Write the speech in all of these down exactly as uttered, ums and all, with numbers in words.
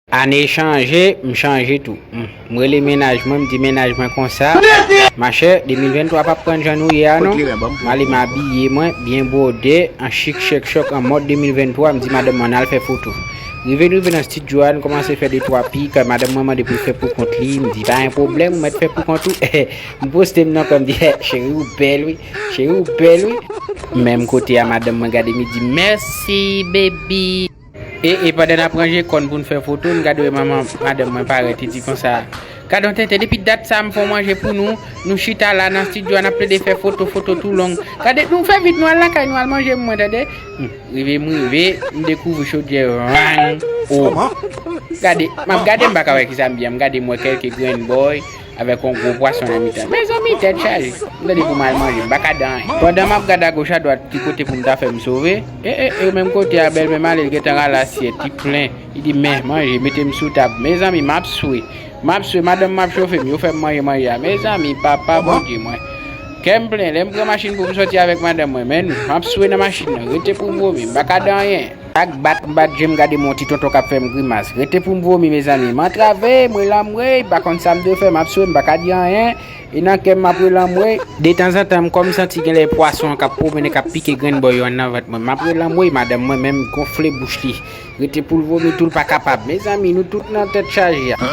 Ane chanje, m chanje tou. M, m rele mennaj mwen, m di mennaj mwen konsa, machè, de mil venntwa p ap pran jan nou ye a non. M ale m abiye mwen, byen bwode, an chik chèk chòk, an mòd de mil venntwa, m di madanm mwen, ann al fè foto. Rive n rive nan estidyo a, n kòmanse fè de twa pik, madanm mwen mande pou l fè pou kont li, m di pa gen pwoblèm, ou mèt fè pou kont ou. M poste m nan kò, m di, cheri, ou bèl wi, cheri, ou bèl wi. Menm kote a, madanm mwen gade m, li di, mèsi, baby. E, e pandan n ap ranje kòn pou n fè foto, n gade wè manman madanm mwen parèt, li di konsa, gade yon tenten, depi dat sa a m fè yon manje pou nou, nou chita la nan estidyo a, n ap plede fè foto, foto tou long. Gade, nou fè vit, nou al lakay nou al manje mwen, tande. Hmm, rive m rive, m dekouvri chodyè, vang, o. Gade, m ap gade, m pa ka wè kisa m byen, m gade m wè kèlke grenn bòy, avèk yon gwo pwason nan mitan. Mezanmi, tèt chaje. M tande pou m al manje, m pa ka di anyen. Pandan m ap gade agoch adwat ki kote pou m ta fè m sove, e, e, e, menm kote a, bèlmè m ale, l gentan rale asyèt, li plen. Li di, men, manje, mete m sou tab. Mezanmi, m ap swe. M ap swe, madanm m ap chofe m, yo fè m manje manje a. Mezanmi, papa Bondye mwen. Kè m plen, lè m pran machin pou m sòti avèk madanm mwen, men nou, m ap swe nan machin nan, rete pou m vomi, m pa ka di anyen. Chak bat m bat je m, gade m yon ti tonton k ap fè m grimas. Rete pou m vomi, mezanmi. M antrave, m rele anmwey, m pa konn sa m dwe fè, m ap swe, m pa ka di anyen. E nan kè m, m ap rele anmwey. Detanzantan, m kòm santi genlè pwason an k ap pwomennen, k ap pike grenn bòy yo anndan vant mwen. M ap rele anmwey, madanm mwen menm gonfle bouch li. Rete pou l vomi tou, l pa kapab. Mezanmi, nou tout nan tèt chaje a.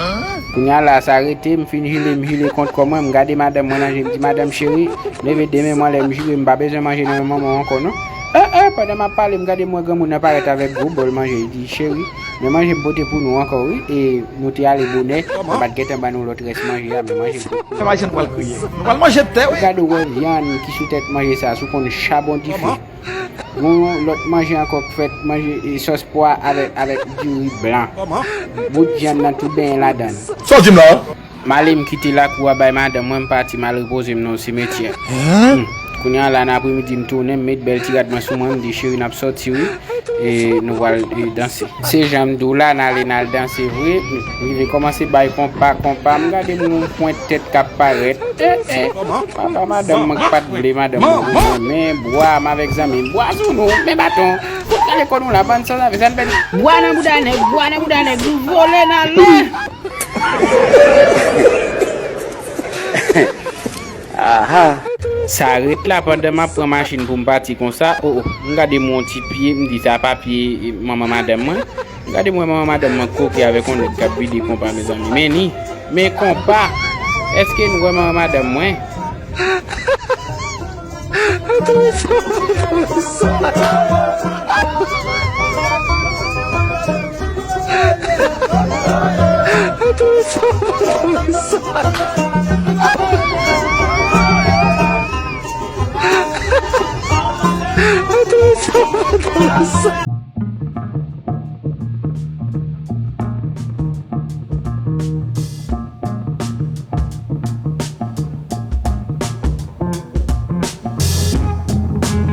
Kounye a la, sa rete, m fin jile, m jile kont kò mwen, m gade madanm mwen nan je, m di, madanm cheri, leve de men m anlè, m jire, m pa bezwen manje nan men manman w ankò non. E, e, pandan m ap pale, m gade m wè granmoun nan parèt avèk gwo bòl manje. Li di, cheri, men manje m pote pou nou ankò wi. E nou te ale bonè, mwen pa t gentan ban nou lòt rès manje a, men manje m pote pou nou. Mwen pral kriye. Nou pral manje tè wi. Gade w wè vyann ki sou tèt manje sa, sou konn chabon dife. Gon lòt manje ankò k fèt, manje, e, sòs pwa avèk, avèk diri blan. Bout vyann nan tou benyen ladan l. Sa w di m la? M ale m kite lakou a bay madanm mwen, m pati, m al repoze m nan yon simetyè. Hmm. Kounye a la nan apremidi m tounen, m met bèl ti rad mwen sou mwen, m di, cheri, n ap sòti wi. E nou pral, e, danse. Se jan m di w la, n ale n al danse vre. M rive kòmanse bay konpa, konpa, m gade m yon pwent tèt k ap parèt. E, e, papa madanm mwen k pa t vle madanm mwen pou mwen, men bwa m avèk zanmi m, bwa sou nou, men baton. Fout gade kò nou la, bann sanzave, sa n pèdi. Bwa nan bouda nèg, bwa nan bouda nèg, nou vole n ale. Aha. Sa ret la pandan m ap pran machin pou m pati konsa. O, o, m gade m yon ti pye, m di sa pa pye, e, manman madanm mwen. M gade m wè manman madanm mwen koke avèk yon nèg k ap vide konpa, mezanmi. Men ni, men konpa. Èske nou wè manman madanm mwen?